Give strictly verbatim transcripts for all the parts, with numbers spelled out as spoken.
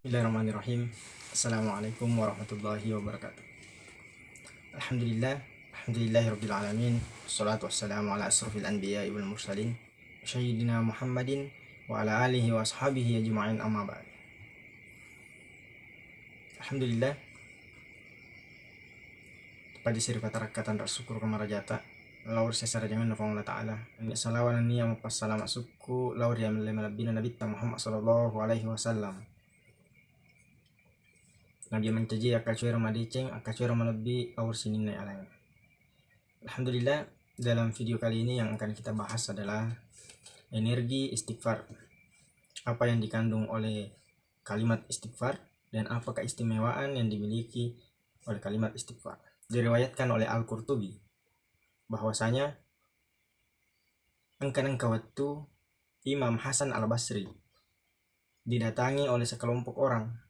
Bismillahirrahmanirrahim. Assalamualaikum warahmatullahi wabarakatuh. Alhamdulillah, alhamdulillahirabbil alamin. Wassalatu wassalamu ala asrofil anbiya'i wal mursalin, sayyidina Muhammadin wa ala alihi wa ashabihi ajma'in, amma ba'd. Alhamdulillah. Pada siri patarakka tanra syukur kamarajata lao ri sesarajangenna Puang Allah Ta'ala. Nennia salawa nennia mappassalama sukku lao ri ale malebbina Nabitta Muhammad sallallahu alaihi wasallam. Nabi mancaji akkacuereng madeceng, akkacuereng malebbi lao ri sininna alang. Alhamdulillah, dalam video kali ini yang akan kita bahas adalah energi istighfar. Apa yang dikandung oleh kalimat istighfar dan apa keistimewaan yang dimiliki oleh kalimat istighfar. Diriwayatkan oleh Al-Qurtubi bahwasanya engka-engka wettu Imam Hasan Al-Basri didatangi oleh sekelompok orang.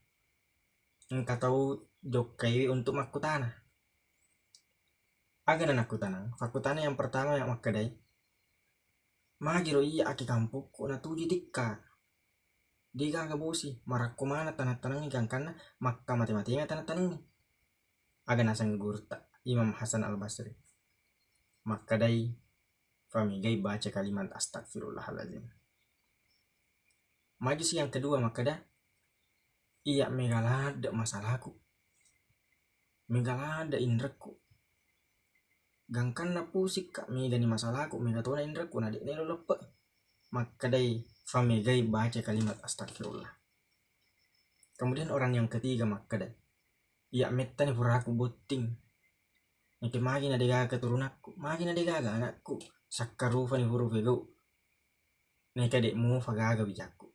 Engka tau jokkaiwi untuk makkutana. Aga nanakkutanang? Fakkutana yang pertama yang makkedai, "Magiro iya aki kampukku natuju tikka? Degaga bosi, marakko maneng taneng-tanengngi gangkanna makka mate-matena taneng-tanengngi." Aga naseng gurutta Imam Hasan Al-Basri? Makkedai, "Famegai baca kalimat astagfirullahalazim." Maju si yang kedua makkeda, "Iya mega ladde masalaku. Mega ladde inrekku. Gangkanna pusikka, megani masalaku, mega tona inrekku, na de'na elo leppe." Makkedai, "Famegai baca kalimat astagfirullah." Kemudian orang yang ketiga makkeda, "Iya mettani puraku botting. Neke magi na degaga keturunakku, magi na degaga anakku, sakkarufani huruf gau. Neka de mufa gaga bijakku."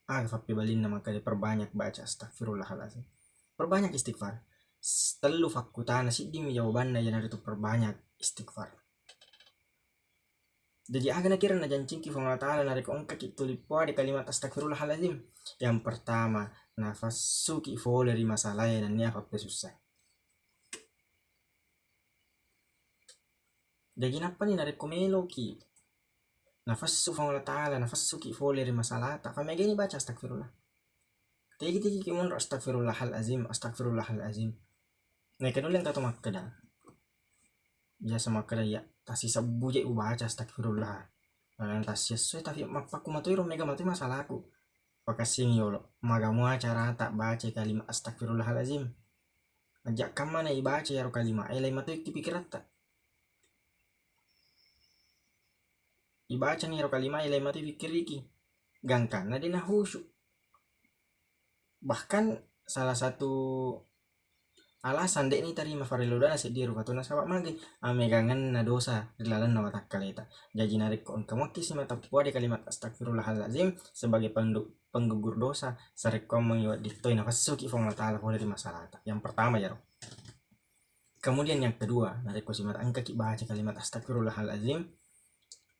Aga fappebalinna makkeda, "Perbanyak baca astagfirullahalazim. Perbanyak istighfar." S-, tellu fakkutana, siddimi jawabanna, iyanaritu perbanyak istighfar. Jaji aga nakira najancingki Puang Allah Ta'ala narekko engkaki tuli poade kalimat astagfirullahalazim? Yang pertama, nafessuki fole ri masalae nennia fappesussae. Jaji nappani narekko meloki nafessu Puang Allah Ta'ala, nafessuki fole ri masalata, famegaini baca astagfirullah. Tegi-tegiki monro, "Astagfirullahalazim, astagfirullahalazim." Naika nulle engka to makkeda, biasa makkeda, "Iya, tasisebbu je ubaca astagfirullah. Lalang tassiesso, tapi mappakku matoi ro, mega matoi masalaku." Pakassingi yolo, maga mua carata baca kalimat astagfirullahalazim? Ajak kammana ibaca iyaro kalimat e, lai matoi ki pikiratta. Ibacani iyaro kalimat e, lai matoi pikkiriki. Gangkanna de nahusu. Bahkan salah satu alasan de'ni tarima farello doana seddi rupa to, nasaba magai amegangenna dosa ri lalenna watakkaleta. Jaji narekko engka muakki simata poade kalimat astagfirullahalazim sebagai pendu-, penggugur dosa, sarekkoammengngi wedding toi nafessuki Puang Allah Ta'ala pole ri masalata. Yang pertama iyaro. Kemudian yang kedua, narekko simata engkaki baca kalimat astagfirullahalazim,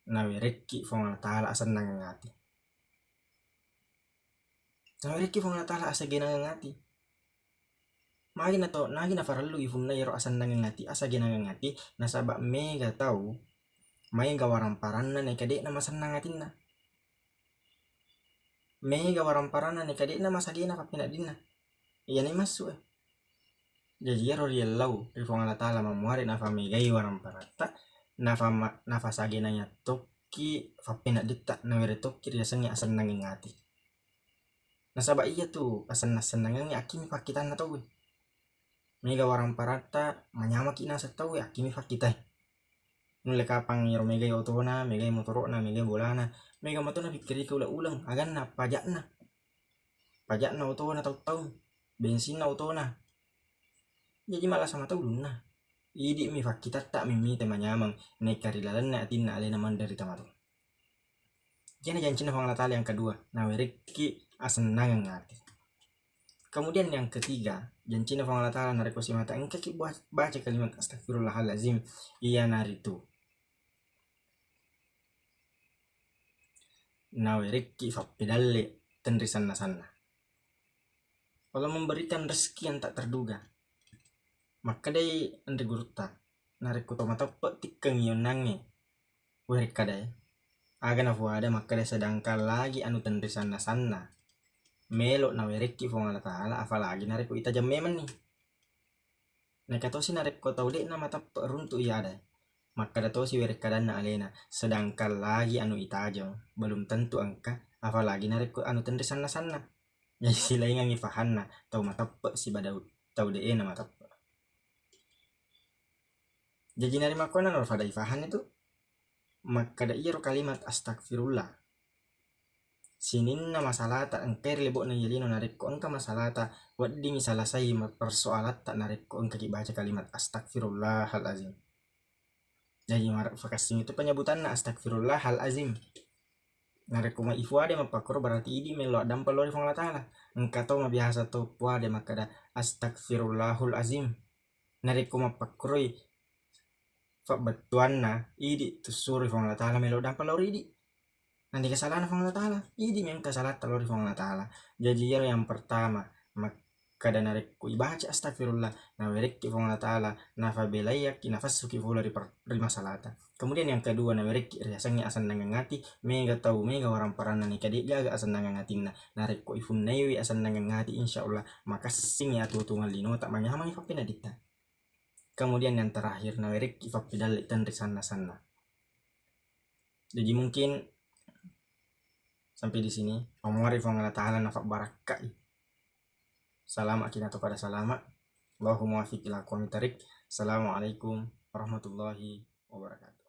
nawerekki Puang Allah Ta'ala asennangeng ati. Nawerekki Puang Allah Ta'ala asagenangeng ati. Magi nato, nagi nafarellu ifunna iyaro asennangeng ati, asagenangeng ati, nasaba mega tau maega waramparanna naika de'na masennang atinna. Mega waramparanna naika de'na masagena pappeneddinna. Iyana massu e. Jaji iyaro riellau ri Puang Allah Ta'ala mammuare nafamegai waramparatta, nafama-, nafasagenangi tokki fappenedditta, nawere tokki riasengnge asennangeng ati. Nasaba iyatu asennang-sennangengnge akkimi pakkitanna tauwe. Mega waramparatta manyamaki naseng tauwe akkimi pakkitae. Nulle kapang iyaro megai otona, megai motoro'na, megai bolana, mega mato napikkiriki uleng-uleng, aganna, pajakna. Pajakna otona taung-taung, bensinna otona. Jaji mallasa mata ulunna. Idi'mi pakkitatta mimmitai manyameng, naika ri lalenna atinna alena manderita mato. Iyana jancinna Puang Allah Ta'ala yang kedua, nawerekki asennangeng ati. Kemudian yang ketiga, jancinna Puang Allah Ta'ala narekko simata engkaki bua-, baca kalimat astagfirullahalazim, iyanaritu nawerekki fappedalle tenri sanna-sanna. Allah memberikan rezeki yang tak terduga. Makkedai anre gurutta, narekko to mateppe tikkeng ionnangnge, werekkadae, aga nafuada makkeda sedangkan lagi anu tenri sanna-sanna. melo nawerekki Fuang Allah Ta'ala, apalagi narekko itajeng memenni. Naika tosi narekko tau de'na mateppe' runtu' iya adae, makkada tosi werekkadanna alena, sedangkan lagi anu itajeng belum tentu engka, apalagi narekko anu tenri sanna-sanna. Jadi silaingangngi fahanna tau mateppe' sibawa tau de'e na mateppe'. Jaji narimakkuannanaro fada ifahanni tu, makkada iyaro kalimat astagfirullah sininna masalata engkai ri lebo'na iya lino. Narekko engka masalata, weddingngi salasai ma-, persoalatta narekko engkaki baca kalimat astagfirullahalazim. Jaji mar-, fakassingi tu penyebutanna astagfirullahalazim. Narekko ma-, ifuade mappakkoro berarti idi mello addampa lao ri Fuang Allah Ta'ala. Engka to mabiasa to puade makkada astagfirullahul azim. Narekko mappakkoroi fabbettuanna idi tussuro Fuang Allah Ta'ala melo dampa lao ri idi. Nandika salana Fuang Allah Ta'ala, idi mi engka salatta lao ri Fuang Allah Ta'ala. Jaji iyaro yang pertama, makkada narekko ibaca astagfirullah, nawerekki Fuang Allah Ta'ala, nafabelaiyakki, nafassuki pole ri per-, ri masalata. Kemudian yang kedua, nawerekki riasengnge asennangeng ati, mega tau, mega waramparanna neka de'gaga asennangeng atinna. Narekko ifunnaiwi asennangeng ati, insya Allah makassingi atuo-tuongeng linota, manyameng ipappenaditta. Kemudian yang terakhir, nawerekki fappidalle tenri sanna-sanna. Jadi mungkin sampai di sini. Pamuari Fuang Allah Ta'ala nafabbarakkai. Salama kinato pada salama. Allahumma wafiq ila aqwamit thariq. Assalamualaikum warahmatullahi wabarakatuh.